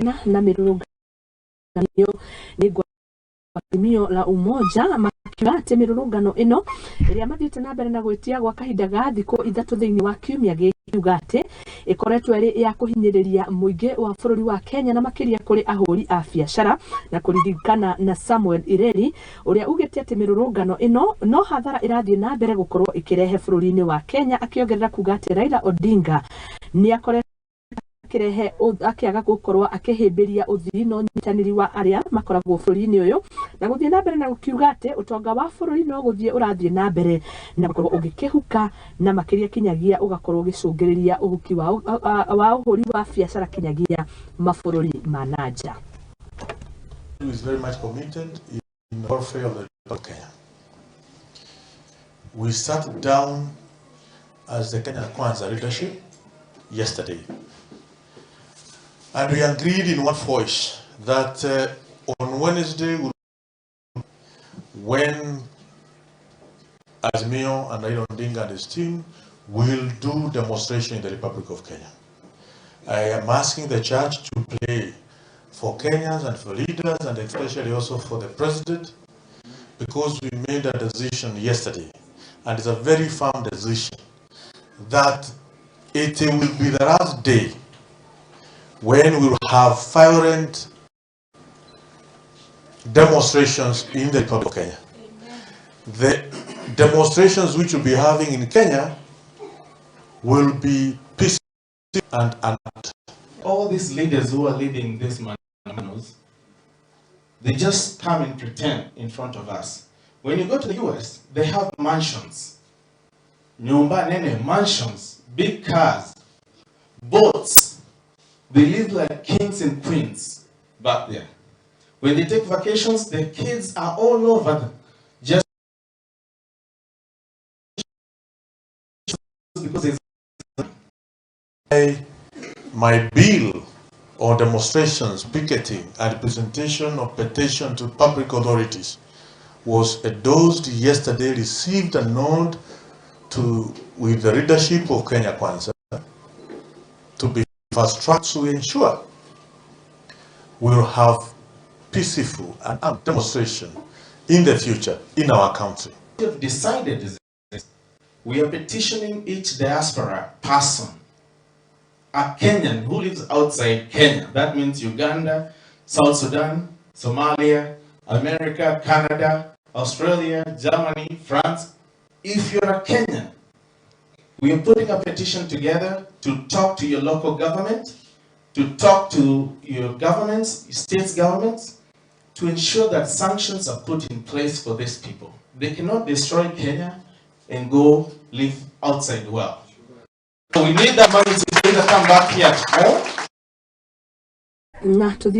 Na mĩrũrũngano nĩ Azimio la Umoja makiuga atĩ mĩrũrũngano ĩno ĩrĩa mathiĩte na mbere na gwĩtia gwa kahinda ga thikũ 3 thĩinĩ wa kiumia gĩkĩ, atĩ ĩkoretwo ĩrĩ ya kũhinyĩrĩria mũingĩ wa bũrũri wa Kenya na makĩria kũrĩ ahũri a biacara, na kũririkana na Samuel Ireri ũrĩa ugĩte atĩ mĩrũrũngano ĩno no hathara ĩrathiĩ na mbere gũkorwo ĩkĩrehe bũrũri-inĩ wa Kenya, akĩongerera kuga atĩ Raila Odinga nĩ akoretwo akĩrehe akĩaga gũkorwo akĩhĩmbĩria ũthii na ũnyitanĩri wa arĩa makoragwo bũrũri-inĩ ũyũ, na gũthiĩ na mbere na gũkiuga atĩ ũtonga wa bũrũri no gũthiĩ ũrathiĩ na mbere na gũkorwo ũgĩkĩhuka, na makĩria kinyagia ũgakorwo ũgĩcũngĩrĩria ũhuki wa ũhũri wa biacara kinyagia mabũrũri ma na nja. Who is very much committed in the welfare of the people of Kenya. We sat down as the Kenya Kwanza leadership yesterday, and we agreed in one voice that on Wednesday, when Azimio and Raila Odinga and his team will do demonstration in the Republic of Kenya. I am asking the church to pray for Kenyans and for leaders, and especially also for the president, because we made a decision yesterday, and it's a very firm decision, that it will be the last day when we will have violent demonstrations in the Republic of Kenya. The demonstrations which we'll be having in Kenya will be peaceful and unarmed. All these leaders who are leading these maandamanos, they just come and pretend in front of us. When you go to the US, they have mansions. Nyumba nene, mansions, big cars, boats. They live like kings and queens back there. When they take vacations, their kids are all over them. Just because there's My bill on demonstrations, picketing, and presentation of petition to public authorities was endorsed yesterday, received and known to with the leadership of Kenya Kwanza to be fast tracked to ensure we will have peaceful and armed demonstration in the future in our country. We have decided is this. We are petitioning each diaspora person, a Kenyan who lives outside Kenya. That means Uganda, South Sudan, Somalia, America, Canada, Australia, Germany, France. If you're a Kenyan, we are putting a petition together to talk to your local government, to talk to your governments, states governments, to ensure that sanctions are put in place for these people. They cannot destroy Kenya and go live outside well. So we need that money to either come back here at home Na tuthiĩ